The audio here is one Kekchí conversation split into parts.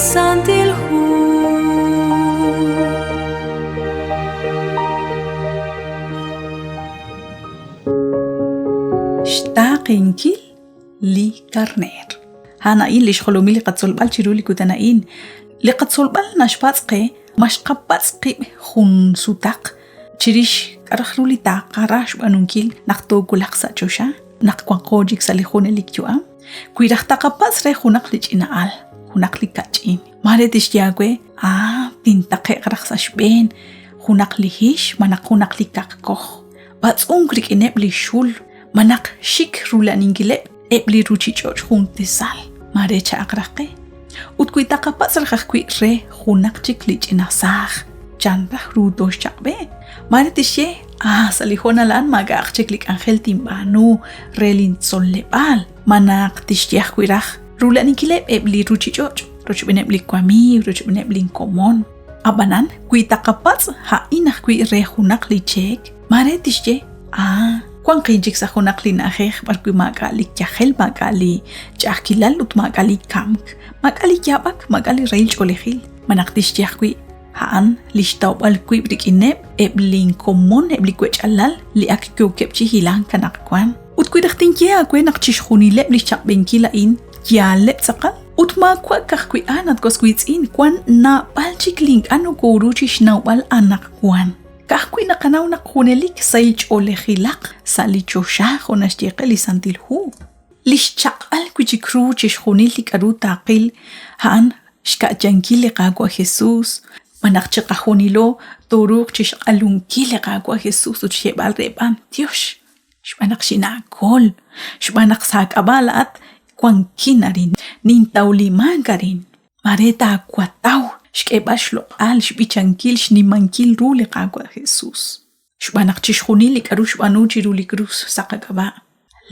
Santil Hu. Xtaaqenkil li karneer. A'an a'in li xjolomil li qatzolb'al chiru li kutan a'in. Li qatzolb'al naxpatz' qe ma xqapatz' qib' jun sutaq chirix k'a' raj ru li taaqara xb'aanunkil naq toowulaq sa' choxa, naq wanqo chik sa' li junelik yu'am. Wi raj taqapatz' re junaq li ch'ina al, junaq li kach'in, maare tixye aawe, ah, tintaqe'q raj sa' xb'een junaq li hix malaj junaq li kaqkoj. B'atz'unk rik'ineb' li xul malaj xik rula'aninkileb' eb' li ruchich'och' jun tesal, maare cha'aq raj qe. Ut wi taqapatz' raj ajwi' re junaq chik li ch'ina saaj, chan raj ru tooxchaq'b'e? Maare tixye, ah, sa' li hoonal a'an maak'a'aq chik li k'anjel tinb'aanu re lin tzol'leb'aal. Malaj tixye ajwi' raj, rula'aninkileb' eb' li ruchich'och' rochb'eeneb' li wamiiw, rochb'eeneb' lin komon. Ab'anan, wi taqapatz' a'in ajwi' re junaq li cheek, maare tixye, ah, wanqin chik sa' junaq li na'ajej b'arwi' maak'a' li yajel, maak'a' li ch'a'ajkilal ut maak'a' li kamk, maak'a' li yaab'ak, maak'a' li rahil ch'oolejil. Malaj tixye ajwi', a'an li xtawb'al wib' rik'ineb' eb' linkomon, eb' li wech'alal li ak yookeb' chi hilank anaqwan. Ut wi raj tinye aawe naq chixjunileb' li xchaq'b'enkil a'in yaaleb' tz'aqal, ut maawa' ka'ajwi' a'an, at was wiitz'in, wan naab'al chik li ink'a' nokooru chi xnawb'al anaqwan. Ka'ajwi' naqanaw naq junelik sahil ch'oolejilaq sa' li choxa jo' naxye qe li Santil Hu. Li xchaq'al wi' chik ru chixjunil li k'aru taaqil a'an xka'yankil li Qaawa' Jesús, malaj chiqajunilo tooruuq chi xq'alunkil li Qaawa' Jesús ut xyeeb'al re b'antiox xb'aan naq xinaakol, xb'aan naq sa' aak'ab'a' laa'at wankin arin, nintawlimank arin. Maare taawataw xk'eeb'al xloq'al, xb'ichankil, xnimankil ru li Qaawa' Jesús. Xb'aan naq chixjunil li k'aru xb'aanu chiru li krus sa' qak'ab'a',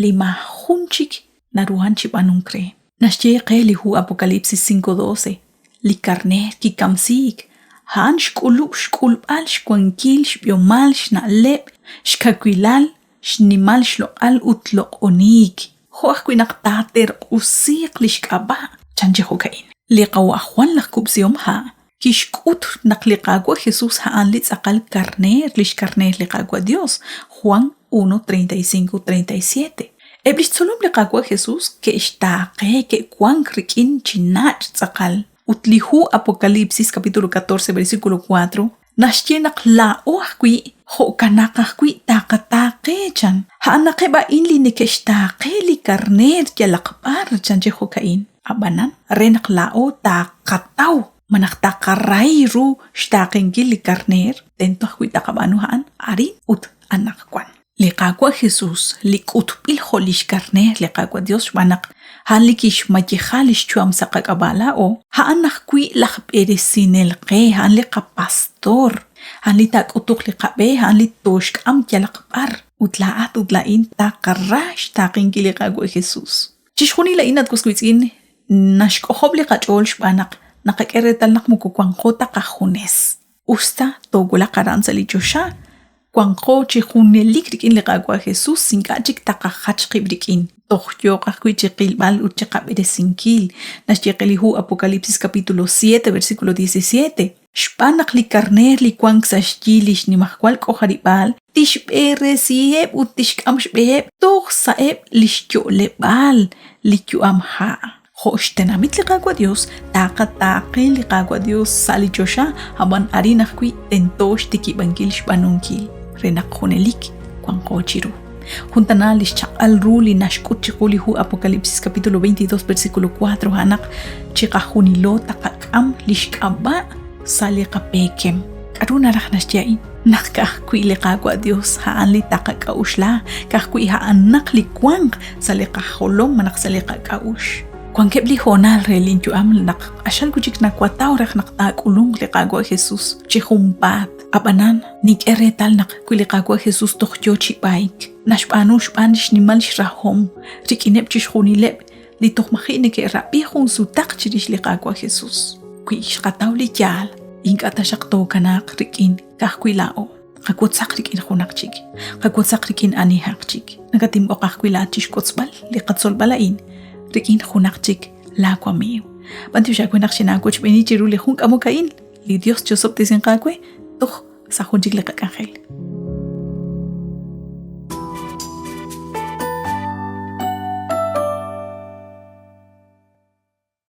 li maajun chik naruhan chi b'aanunk re. Naxye qe li hu Apocalipsis 5:12, Li karneer kikamsiik, a'an xk'ulub' xk'ulb'al xwankil, xb'ihomal, xna'leb', xkawilal, xnimal xloq'al ut loq'oniik, jo' ajwi' naq taaterq'usiiq li xk'ab'a', chan chi jo'ka'in. Li Qawa' Jwan laj Kub'sihom Ha' kixk'ut naq li Qaawa' Jesus a'an li tz'aqal karneer, lix karneer li Qaawa' Dios, Jwan 1, 35, 37. Eb' lix tzolom li Qaawa' Jesus ke'xtaaqe, ke'wank rik'in chi nach' tz'aqal. Ut li hu Apocalipsis capítulo 14 versículo 4 naxye naq laa'o ajwi' jo'kanaq ajwi' taqataaqe chan. A'anaqeb' a'in li neke'xtaaqe li karneer yalaq b'ar chan chi jo'ka'in. Ab'anan, re naq laa'o taqataw malaj taqarahi ru xtaaqenkil li karneer, tento ajwi' taqab'aanu a'an arin ut anaqwan. Li Qaawa' Jesus, li k'utb'il jo' lix karneer li Qaawa' Dios xb'aan naq a'an li kixmayeja lix yu'am sa' qak'ab'a' laa'o, a'an ajwi' laj b'eresinel qe, a'an li qapastor, a'an li taak'utuq li qab'e, a'an li tooxk'am yalaq b'ar, ut laa'at ut laa'in taqara xtaaqenkil li Qaawa' Jesus. Chixjunil a'in, at was wiitz'in, naxk'ojob' li qach'ool xb'aan naq naqak'e reetal naq moko wanqo ta qajunes. Usta toowulaq aran sa' li choxa, wanqo chi junelik rik'in li Qaawa' Jesus, ink'a' chik taqajach qib' rik'in. Toj yooq ajwi' chi qilb'al ut chi qab'eresinkil. Naxye qe li hu Apocalipsis capítulo 7, versículo 17. Xb'aan naq li karneer li wank sa' xyi li xnimajwal k'ojarib'aal tixb'eresiheb' ut tixk'am xb'eheb' toj sa'eb' li xyo'leb'aal li yu'am ha'. Jo' xtenamit li Qaawa' Dios, taqataaqe li Qaawa' Dios sa' li choxa, ab'an arin ajwi' tento xtikib'ankil xb'aanunkil re naq junelik wanqo chiru. Jun tana li xchaq'al ru li naxk'ut chiqu li hu Apocalipsis capítulo 22 versículo 4 a'an naq chiqajunilo taqak'am li xk'ab'a' sa' li qapeekem. K'aru naraj naxye a'in? Naq ka'ajwi' li Qaawa' Dios a'an li taqak'a'uxla, ka'ajwi' a'anaq li wanq sa' li qajolom malaj sa' li qak'a'uxl. Wankeb' li hoonal re lin yu'am naq q'axal wi' chik nawataw raj naq taak'ulunq li Qaawa' Jesus chi junpaat. Ab'anan, nink'e reetal naq wi li Qaawa' Jesus toj yoo chi b'ayk, naxb'aanu xb'aan xnimal xrahom rik'ineb' chixjunileb' li toj maji' neke'rab'i jun sutaq chirix li Qaawa' Jesus. Wi xqataw li yaal, ink'a' taxaq tookanaaq rik'in ka'ajwi' laa'o. Qawotzaq rik'in junaq chik. Qawotzaq rik'in anihaq chik. Nakatinb'oq ajwi' laa'at chixwotzb'al li qatzolb'al a'in rik'in junaq chik laa wamiiw. B'antiox aawe naq xinaawochb'eeni chiru li jun k'amok a'in. Li Dios chosob'tesinq aawe toj sa' jun chik li qak'anjel.